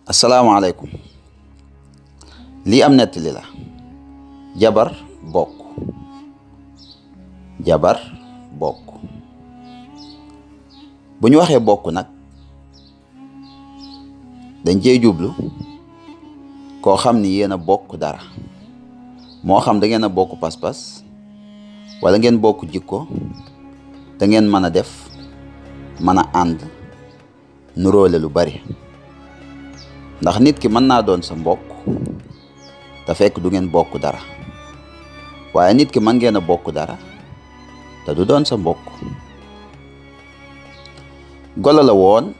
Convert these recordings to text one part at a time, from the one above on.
asalaamaaleykum. lii am nettali la. jabar bokk. jabar bokk. bu ñu waxee bokk nag dañ cey jublu koo xam ni yéen a bokk dara, moo xam da ngeen a bokk pas-pas wala ngeen bokk jikko, da ngeen mën a def, mën a ànd nuróole lu bari. ndax nit ki mën naa doon sa mbokk te fekk du ngeen bokk dara, waaye nit ki mën ngeen a bokk dara te du doon sa mbokk. golo la woon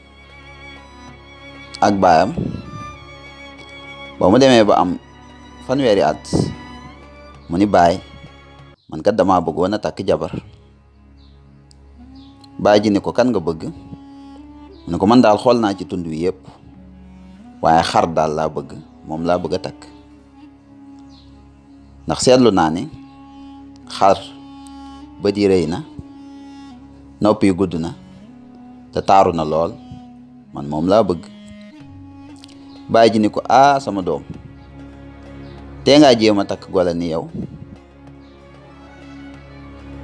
ak baayam ba mu demee ba am fanweeri at mu ni baay, man kat dama bëggoon a takk jabar. baay ji ni ko kan nga bëgg? mu ne ko man daal xool naa ci tund wi yépp, waaye xar daal laa bëgg, moom laa bëgg a takk. ndax seetlu naa ni xar bët yi rëy na, nopp yi gudd na, te taaru na lool, man moom laa bëgg. baay ji ni ko sama doom, tee ngaa jéem a takk golo ni yow.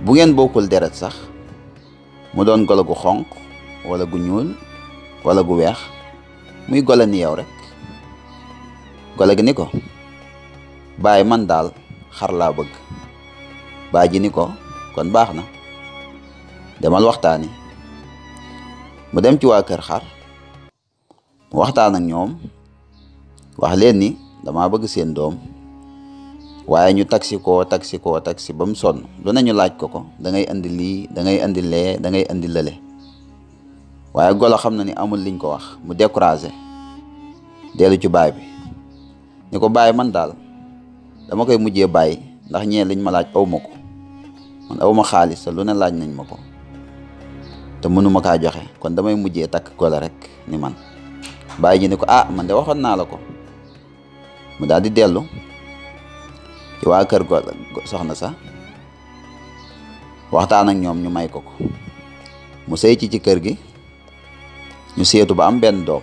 bu ngeen bokkul deret sax, mu doon golo gu xonq wala gu ñuul wala gu weex, muy golo ni yow rek. golo gi ni ko baay, man daal xar laa bëgg. baay ji ni ko kon baax na, demal waxtaani. mu dem ci waa kër xar, mu waxtaan ak ñoom, wax leen ni dama bëgg seen doom. waaye ñu taksi ba mu sonn, lu nañu laaj ko da ngay indi lii, da ngay indi lee, da ngay indi lële. waaye golo xam na ni amul liñ ko wax, mu découragé dellu ci baay bi ni ko baay, man daal dama koy mujjee bàyyi, ndax ñee liñ ma laaj aw ma ko. man aw ma xaalis, te lu ne laaj nañ ma ko, te mënuma kaa joxe, kon damay mujjee takk golo rek ni man. baay ji ni ko man de waxoon naa la ko. mu daal di dellu ci waa kër golo soxna sa, waxtaan ak ñoom ñu may ko. mu sëy ci kër gi, ñu seetu ba am benn doom.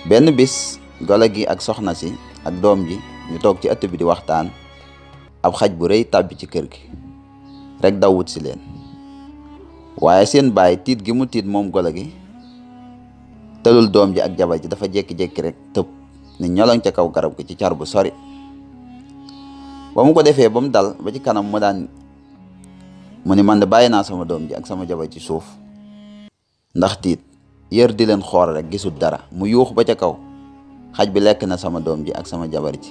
benn bis golo gi ak soxna si ak doom ji ñu toog ci ëtt bi di waxtaan, ab xaj bu rëy tàbbi ci kër gi rek daw wut si leen. waaye seen baay tiit gi mu tiit moom golo gi tëlul doom ji ak jabar ji, dafa jékki-jékki rek tëb ni ñoloŋ ca kaw garab gi ci car bu sori. ba mu ko defee ba mu dal ba ci kanam, mu ni man de bàyyi naa sama doom ji ak sama jabar ci suuf, ndax tiit yër di leen xool rek gisul dara. mu yuux ba ca kaw, xaj bi lekk na sama doom ji ak sama jabar ji.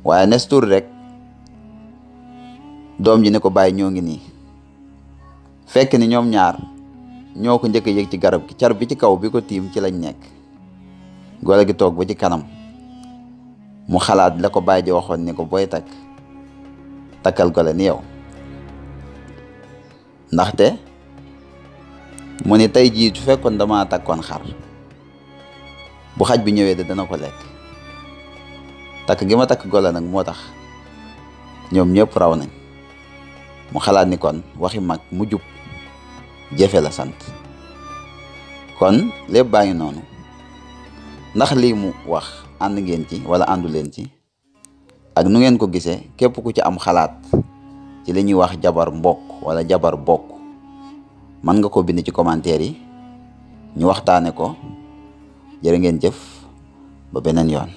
waaye nes tur rek doom ji ne ko bàyyi, ñoo ngi nii. fekk ni ñoom ñaar ñoo ko njëkk a yëg ci garab gi, car bi ci kaw bi ko tiim ci lañ nekk. golo gi toog ba ci kanam, mu xalaat la ko baay ji waxoon ni ko booy takkal golo ni yow. ndaxte mu ni tey jii su fekkoon dama takkoon xar, bu xaj bi ñëwee de dana ko lekk. takk gi ma takk golo nag moo tax ñoom ñëpp raw nañ. mu xalaat ni kon waxi mag mu jub jëfe la sant. kon lépp baa ngi noonu. ndax lii mu wax ànd ngeen ci wala àndu leen ci, ak nu ngeen ko gisee? képp ku ci am xalaat ci li ñuy wax jabar mbokk wala jabar bokk, mën nga ko bind ci commentaire yi, ñu waxtaane ko. jërë ngeen jëf, ba beneen yoon.